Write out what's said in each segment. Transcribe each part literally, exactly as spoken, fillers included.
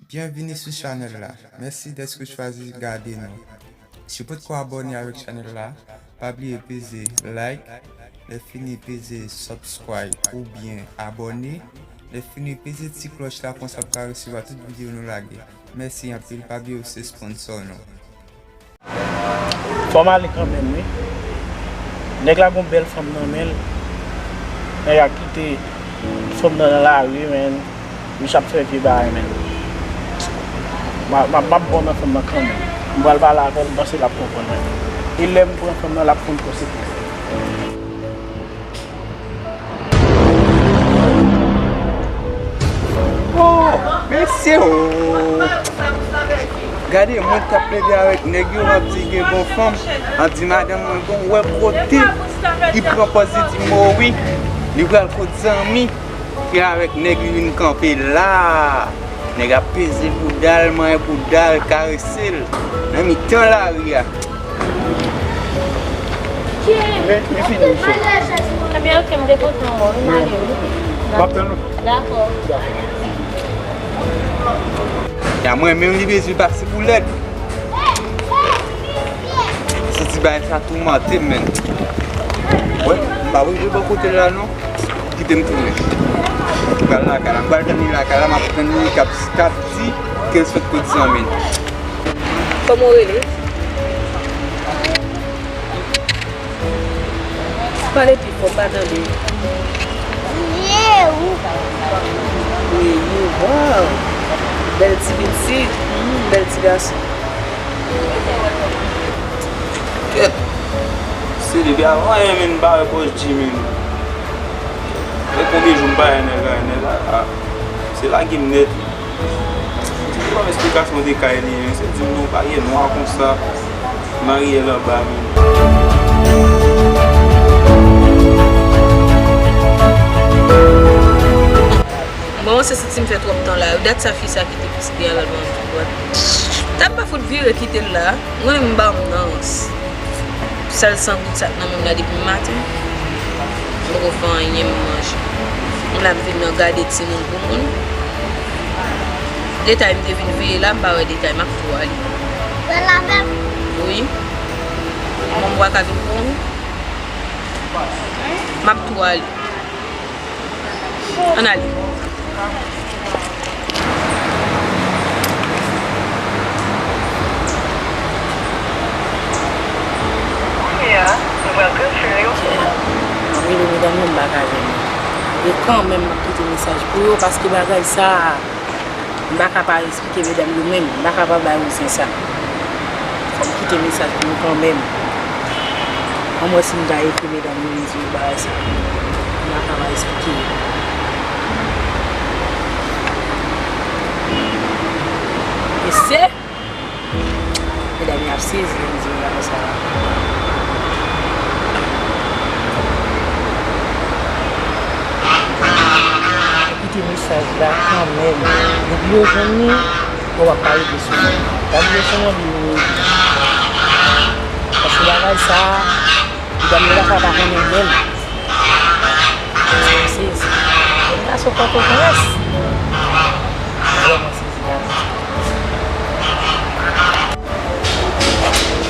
Byenvini sou chanèl la. Mèsi dèske w chwazi gade nou. Si w potko abòne avèk chanèl la, pa bliye peze like, lè fini peze subscribe oubyen abòne, lè fini peze ti klòch la, konsa w ka resevwa tout videyo nou lage. Mèsi anpil, pa bliye w se sponsò nou. Fò m ale kanmenm, wi. Nèg la gon bèl fanm nan men l. Nèg la kite fanm nan nan lari, men. Misye ap fè vye bagay, men. M a, m a, m ap bon nan fanm nan kanmenm. M pral pale avè l, m panse l ap konprann, men. E lè m pran fanm nan, l ap konn konsekans. Oh, mesye, oh. Gade, mwen t ap plede avèk nèg yo, m ap di gen bon fanm, m ap di madanm mwen bon, wè kote l, li pran pòz li di m o wi, li pral kot zanmi, ki avèk nèg li vin kanpe la. Nèg ap peze bouda l, manyen bouda l, karese l nan mitan lari a. Men, li fini, mesye. Ebyen, oke, m te kontan wè w, m ale wi. M ap tann ou. Dakò. Ya, mwen menm li bezwen pase pou lèd. Santi bagay sa toumante m, menn. Wè, m pa rive bò kote l la, non. Kite m tounen. M pral lakay la. M pral tann li lakay la, m ap tann li k ap, k ap di ke l sot kot zanmi l. Kòman w rele? Pale pi fò, m pa tande. Meyou. Meyou, waw. Bèl ti pitit, hmm, bèl ti gason. Kèt. Se depi avan yè menm m pa wè Pòs G menm. E konbyen jou m pa wè nèg la, nèg la, a, se lage m nèt. Ti ban m esplikasyon de kay li, men se di m non, pa gen nwa konsa. Maryèl anba menm. Mwen se santi m fè twòp tan la. Dat sa fi sa kite pitit li a l al pran tout dwat. Tap pa fout vire kite l la. Mwen menm m ba m nan. Sèl san goud sa k nan men m la depi maten. M poko fè anyen m manje. M la m vin nan gade timoun pou moun. Detay m te vin veye la, m pa wè detay, m ap tou ale. Wi. Mwen m wè ka vin pou ou. M ap tou ale. Ann ale. Mwen rele medam yo, m pa ka jwenn yo. E kanmenm, m ap kite mesaj pou yo, paske bagay sa a, m pa ka pa respekte medam yo menm, m pa ka pa bay wouzen sa. Fò m kite mesaj pou yo kanmenm. Ann wè si m ka ekri medam yo, m di yo bagay sa. M pa ka pa respekte yo. Mesye! Medam yo ap sezi lè m di yo bagay sa a. Kite mesaj la kanmenm. Depi yo jwenn li, bon, w ap pa regle sou li. W ap regle sou non li, wi. Paske bagay sa a, medam yo pa ka pa konnen menm. Mesye, se yon gason Pòtoprens. Vrèman sezi la.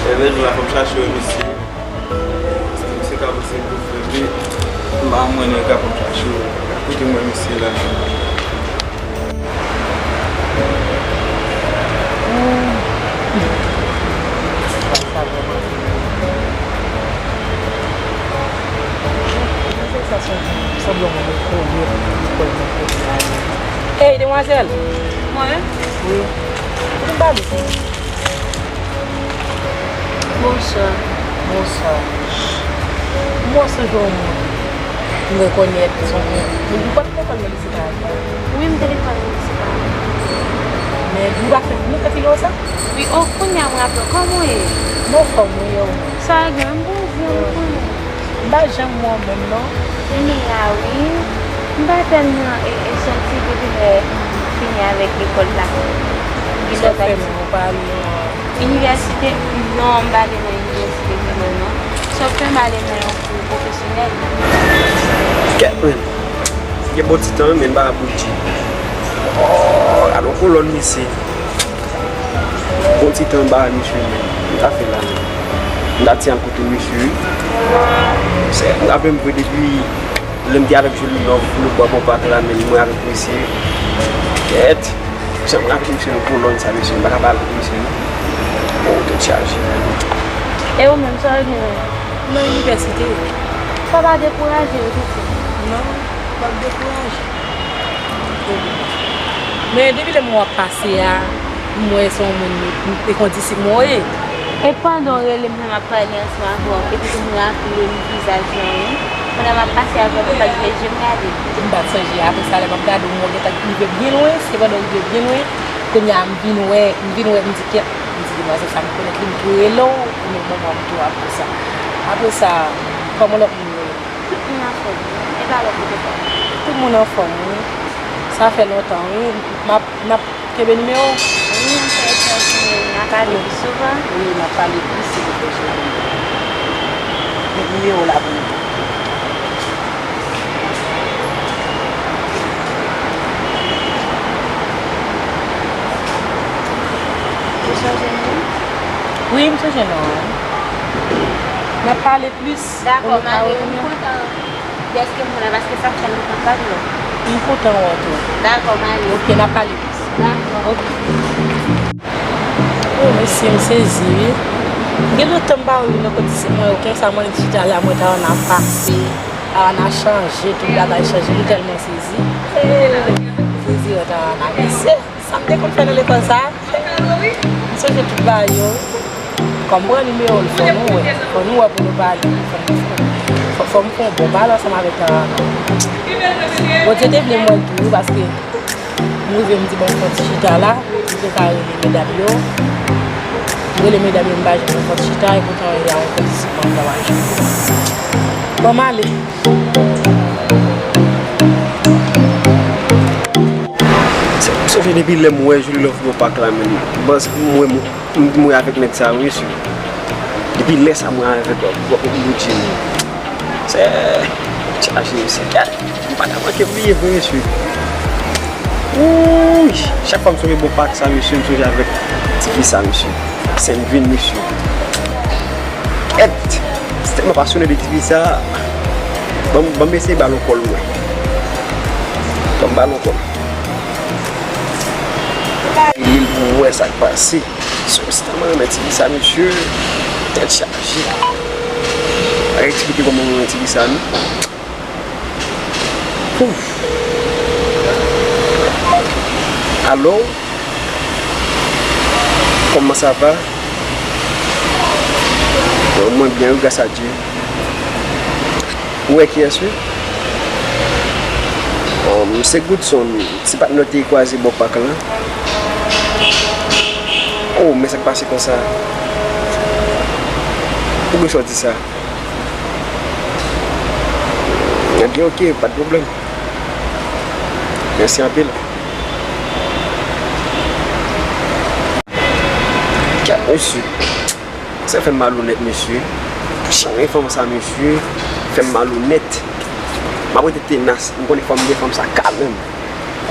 Leve jou la, fò m chache yo, mesye. Mesye ka pouse pou fè, men m pa mwen nèg ka fò m chache yo. Kote mwen mesye la? Sa vrèman. Sa se sanblon mwen konnen lekòl mwen konnen la. Ey, demwazèl! Mwen? Wi. Kote m pale? Bonswa. Bonswa. Mwen sonje yon moun m rekonèt, se yon moun. Ou pa t lekòl nan lise Karakou? Wi, m te lekòl nan lise Karakou. Men nou pa fè, nou fè figi konsa? Wi, o, kounye a m raple w, kòman w ye? M anfòm, wi, e ou menm? Sa gen, m bon, m konnen. M pa janm wè w menm non. M la wi. M pa tèlman e, e santi depi lè m fini avèk lekòl la. Sa w fè menm, ou pa al nan inivèsite? Non, m pa ale nan inivèsite vre non. Sa w fè m ale nan yon kou pwofesyonèl. Kèt mwen. Gen bon ti tan wi, men m pa ap bouji. Oh, gade yon kolòn, mesye. Bon ti tan ba misye, men. M ta fè la, men. M ta ti al kote misye, wi. Se, m raple m vre depi lè m te avèk Jolie Love, nou bò bò pak la, men mwen avèk misye. Kèt. Jan m raple misye nan kolòn sa, mesye, m pa ka pale de misye, non. Oh, tèt chaje. E ou menm, sa w gen? Nan inivèsite. Sa pa dekouraje w, tete? Non, m ap dekouraje. Men depi lè m wè w ap pase a, m wè se yon moun, e kon disip mwen w ye. E pandan w rele m, m ap pale ansanm avè w, epi tou m raple m vizaj lan wi. Pandan m ap pase avè w, m pa t vle je m gade. M pa t sonje, apre sa, lè m ap gade w, m wè w gentan rive byen lwen, se pandan w rive byen lwen, kounye a m vin wè, m vin wè, m di, kèt, m di, demwazèl sa, m konèt li, m tou rele w, ou menm manman m tou apre sa. Apre sa, kòman lòt moun yo ye? Tout moun anfòm, e pa lòt kote fò. Tout moun anfòm, wi. Sa fè lontan, wi. M ap, n ap kenbe nimewo? Wi, m fè echanj nimewo, n a pale pi souvan. Wi, n ap pale plis, silvouplè, cheri. Met nimewo la pou mwen. Ou sonje m, wi? Wi, m sonje non an. N ap pale plis. Dakò, m ale. M kontan dèske m la, paske sa fè lontan m pa t wè w. M kontan wè w tou. Dakò, m ale. Ok, n ap pale plis. Dakò. Ok. Oh, mesye, m sezi, wi. Gen lontan m pa wè w nan kondisyon mwen yo konsa, mwen chita la, mwen ta wè n ap pase. Tawana chanje, tout bagay chanje, m tèlman sezi. Sezi wè Tawana, mesye. Sa m te konn fè nan lekòl sa a, m sonje tout bagay yo. Kòm m pran nimewo l, fò nou wè. Fò nou wè pou nou pale. Fò, fò, fò m fè yon bon pale ansanm avèk Tawana. Bondye te vle m wè l tou, wi, paske m rive, m di, bon, m fè yon ti chita la, m te ka rele medam yo. M rele medam yo, m pa jwenn yon fòt chita, e poutan y a yon kondisyon mwen nan mache. Bon, m ale. M sonje depi lè m wè Jolie Love bò pak la, menm. Baz, m wè m, m, m wè avèk nèg sa yo, mesye. Depi lè sa m wè avèk Boudjine. Se chaje, mesye. Gad, m pa ta manke bliye vre, mesye. Wouy! Chak fwa m sonje bò pak sa, mesye, m sonje avèk tifi sa, mesye. Sentvin, mesye. Kèt! M tèlman pasyone de tifi sa. Ban m, ban m eseye ba l yon kòl, mwen. Ban m ba l yon kòl. Li pou m wè sa k pase. Sou, m tèlman renmen tifi sa, mesye. Tèt chaje. Pa eksplike kòman m renmen tifi sa, non. Ouf. Allô? Comment ça va? Bon, mwen byen, wi, gras a Dye. Ou wè kiyès, wi? Um, se Goodson, se patnè w te kwaze bò pak lan. Oh, men sa k pase konsa? Poukisa w di sa? Ebyen, ok, pa de pwoblèm. Mèsi anpil. Kèt, mesye. Sa fè m malonèt, mesye. Jan fanm sa, mesye, fè m malonèt. M ap rete tenas. M konnen fò m gen fanm sa kanmenm.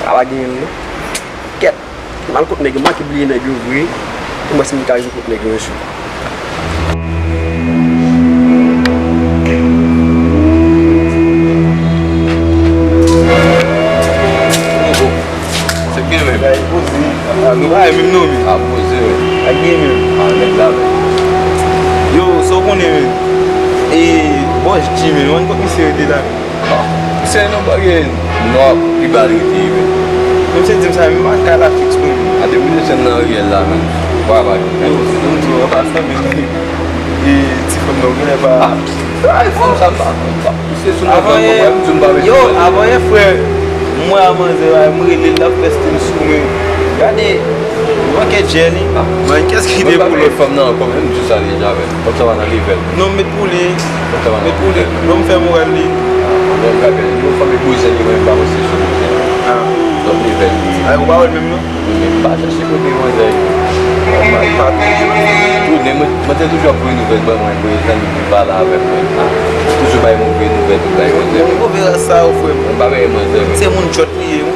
Sa pa genyen l, non. Kèt. M al kot nèg yo, m manke bliye nèg yo vre. Pou m wè si m ka rive kot nèg yo, mesye. Se gen menm. Bagay poze. A, nou bagay menm non, men. A, poze, wi. Bagay gen menm. A, nèg la, men. Yo, sa w konnen, men? E, bòs Jimmy, men, kot misye rete la, men? Ah, se nan baryè nwa pi ba l rete, wi. Menm se di m sa, men m pa kay la fiks, men. A, depi w desann nan riyèl la, men. Ou pa ba yo. Yo, m di w, an pasan, men. E, ti fanm nan, ou genlè pa. Ah, ay, fanm sa, m pa, m pa. Se sou nan fè mwen, m di m pa mete yo, avanyè frè, m wè a manzè a, m rele l, l ap fè stil sou mwen. Gade, manke djè li. Ah. Mwen, kès ki de pou lòt? Fanm nan ankò, men m di sa deja, men. Fanm sa pa nan level. Non, met pou li. Fanm sa pa nan level. Met pou li. Non, m fè moral li. Ah, non, m ka fè. Yon fanm e bouzen li, mwen, m pa mwen se sou bouzen. Ah. Lòt level li. Ah, ou pa wè l menm, non? Wi, men pa chache kote manzè yo. Tounen, mwen, mwen te toujou ap voye nouvèl ban mwen, voye zanmi pou pale avèk mwen. Toujou bay move nouvèl pou bay manzè. Bon, move rès sa yo, frè m. Mwen pa bay manzè, men. Se moun djòt li ye, wi.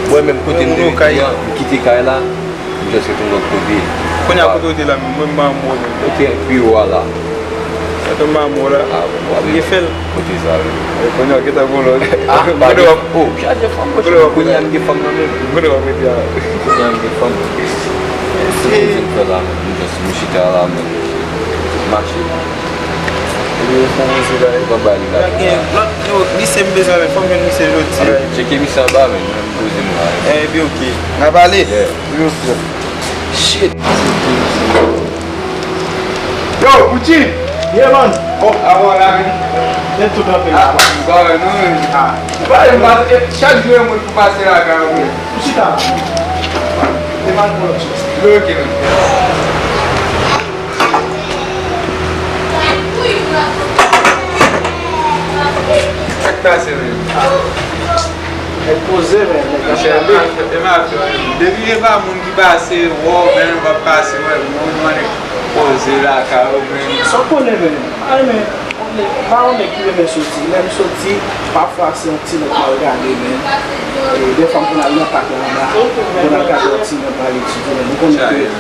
Bò Menm kote m te rete a, m kite kay la, m just rete yon lòt kote. Kounye a kote w te la menm, mwen m pa anmò menm. Kote biwo a la. Kote m pa anmò la. Ah, w ap gen fè l. Kote sa menm. Kounye a gentan gon lòt. Ah, m pa gen. Oh, chaje fanm mwen. Kounye a m gen fanm nan menm. Kounye a m gen fanm. Se pou di m fè la menm, m just m chita la menm. Mache. Epi yo fè yon ti bagay. Yo bay li la. Gen lòt yo, misye m bezwen avè, fò m jwenn misye jodi a. Tcheke misye anba menm, menm koze m la. Epi ok. N a pale. Yeah. Yo frè. Shit. Yo, Gucci! Yeah, man. Oh, avan la, men. Nèt tout anpil la. Ah, ba, non, men. Ah. Ba, men, ba, eh, chak jou, mwen, pou pase la, kan, men. Ou chita la. E pa l pran lòt chans. Yo, ok, men. Sa k pase, men? Nèg poze, men, nèg ap gade. Depi se pa moun ki pase, wè w, men, w ap pase, wè, moun, mwen, nèg poze lakay ou, men. Sa w konnen, men, pa renmen, pa yon nèg ki renmen soti. Lè m soti, pafwa se yon ti nòt m al gade, men. E, dèfwa m konn al nan pak la anba, m konn al gade yon ti nòt m al etidye, men. M konnen ke yon,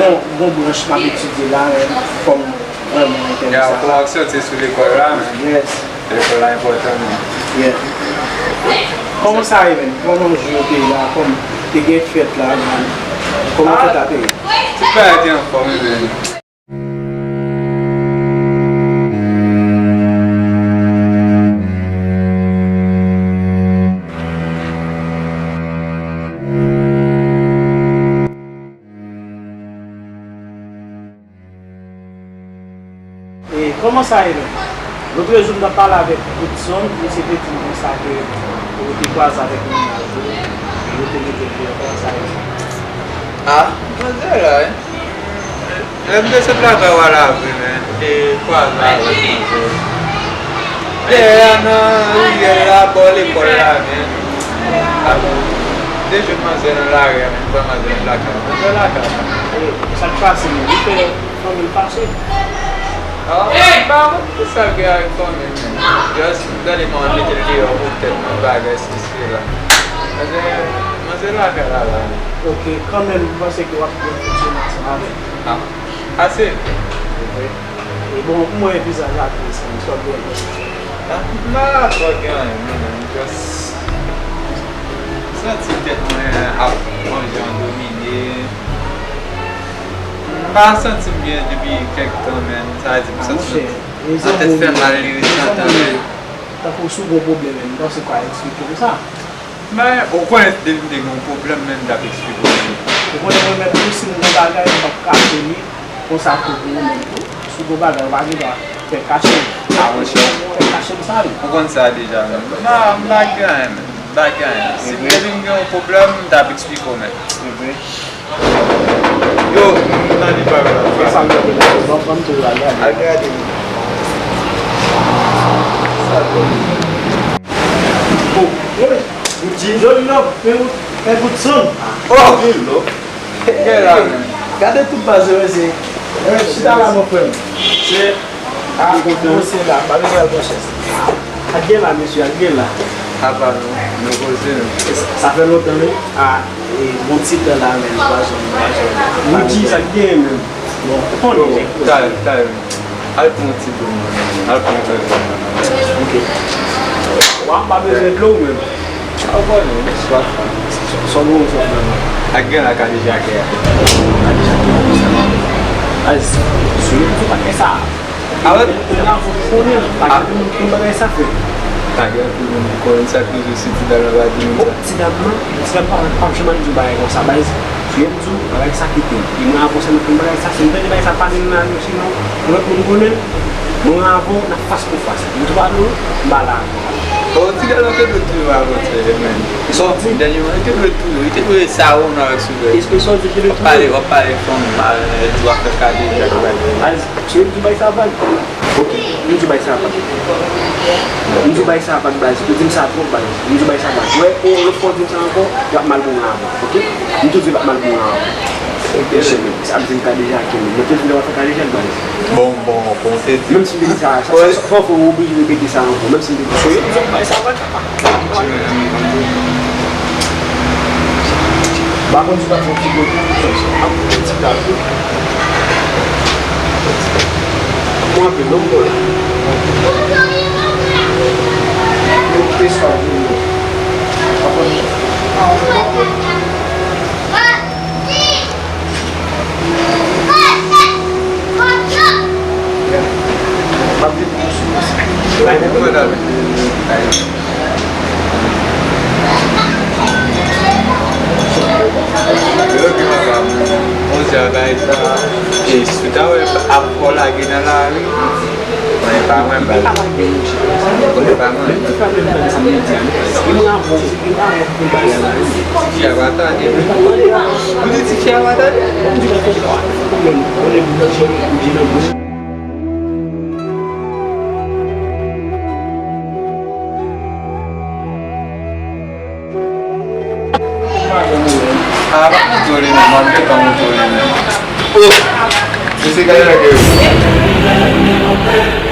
yon, yon branch m ap etidye la, men, fò m vrèman enterese a. Ya, fò w aksantiye sou lekòl la, men. Yes. Lekòl la enpòtan, men. Yeah. Kòman sa ye, menm? Kòman jou yo te ye la? Kòm te gen fèt la, menm? Kòman fèt la te ye? Tout bagay te anfòm, wi, men. E kòman sa ye menm? Lotrejou m t ap pale avèk Goodson, misye te di m konsa ke ou te kwaze avèk yon mennaj ou, e yo te mete l deyò, kòman sa ye menm? Ah, manzè la, wi. Lè m te sot lakay ou a la vre, men, m te kwaze avèk manzè. Dèyè a nan riyèl la, bò lekòl la, men. Apre, m te jwenn manzè nan lari a, men, m pran manzè nan lakay. Manzè lakay. E, sa k pase menm? Li fè fanmi l fache? Ah, m pa konn ki sa l gen avèk fanmi l, men. Just, m tande manman l mete l deyò poutèt yon bagay, sesi, sela. Manzè, manzè lakay la, la. Ok, kanmenm, m panse ke w ap byen fonksyone ansanm avè l. Ah, ase. Ok. E bon, pou mwen, vizaj atis, men, sa w gen menm? Ah, m pa twò gen anyen, non, men, just santi tèt mwen ap yon jan domine. M pa santi m byen depi kèk tan, men, sa vle di m santi yon tèt fè mal, li rete antan, men. Tankou si w gen yon pwoblèm, men, m panse w ka eksplike m sa. Men, ou konnen depi m te gen yon pwoblèm, men, m t ap eksplike w, men. Ou konnen mwen menm tou, si m gen yon bagay, m p ap kache li konsa tou pou ou menm tou. Si w gen yon bagay, ou pa gen dwa fè kache l. Ah, monchè. Fè kache m sa, wi. Ou konn sa deja, men. Non, m pa gen anyen, men. M pa gen anyen. Si m, depi m gen yon pwoblèm, m t ap eksplike w, men. Yo, m nan li pa la. Sa m nan li la. Bon, ban m tou la, gade. Al gade. Sa bon. Oh, hey, Gucci. Joli lòk, men ou, men Goodson. Oh, joli lòk. Gade tout baz yo, mesye. Hey, chita la, mon frè. Se Ah, ou se la, pa bezwen al pran chèz. Ak gen la, mesye, ak gen la. Apa nou, nou koze nou. Sa fè lontan, wi. Ah, e, bon ti tan la, men, nou pa janm, nou pa janm. Nou di sa k gen, men. Bon, ou konnen. Yo, kay, kay, men. Al pran yon ti dlo, men. Al pran yon vè dlo, men. Ok. Wa, m pa bezwen dlo, men. Sa w konnen, wi, swaf. Sa w gen, sa w gen. Ak gen la, kadejakè a. Kadejakè a, sa. Ay, sou yo, sou pakèt sa. Ah ouais? Konnen, pa gen moun ki konn bagay sa, frè. Pa gen anpil moun ki konnen sa, ki toujou si ti dam nan pa di moun sa. Oh, ti dam nan, ti dam pa, pa janm annik di w bagay konsa, baz. Sou yo m di w, bagay sa kite l. E mwen, avan w sèlman konn bagay sa, si m tande bagay sa pale nan lari, sinon, yon lòt moun konnen l, mwen avan w, n ap fas pou fas. M twa dlo, m pa la ankò. Oh, ti dam nan te dwe toujou avè w, men. Sa w di? Dènye moman, li te dwe toujou, li te dwe sa ou nan avèk sou dèyè. Èske sa w di te dwe toujou? W ap pale, w ap pale fanm, di w ap fè kadejak, bagay. Sou yo m di w bay sa vag. Ok, m di w bay sa vag. M di w bay sa vag, baz. Ou di m sa twòp, baz. M di w bay sa vag. Wè, yon lòt fwa w di m sa ankò, l ap mal pou mwen avan. Ok? M tou di l ap mal pou mwen avan. Ok, cheri. Sa ap di m kadejake, men. Mwen te di w w ap fè kadejak, baz. Bon, bon, bon, w te di. Menm si m te di sa, sa, sa, sa, fò, fò w oblije repete sa ankò. Menm si m te di sa. Sou yo m di w bay sa vag. Pa konn si w t ap fè yon ti kote pou sa, ap fè yon ti kafe. Mwen anpil non, m konnen. Mwen te swa vini. Pa konn. Yo, ki papa m. Monchè, bagay sa, e si w ta wè ap fò lage nan lari, men e pa mwen, baz. E pa mwen. Ti fi a pa tande. Ou di ti fi a pa tande? A, pa moute w li menm, m ap gentan moute w li menm. Oh! Mesye, gade nèg yo.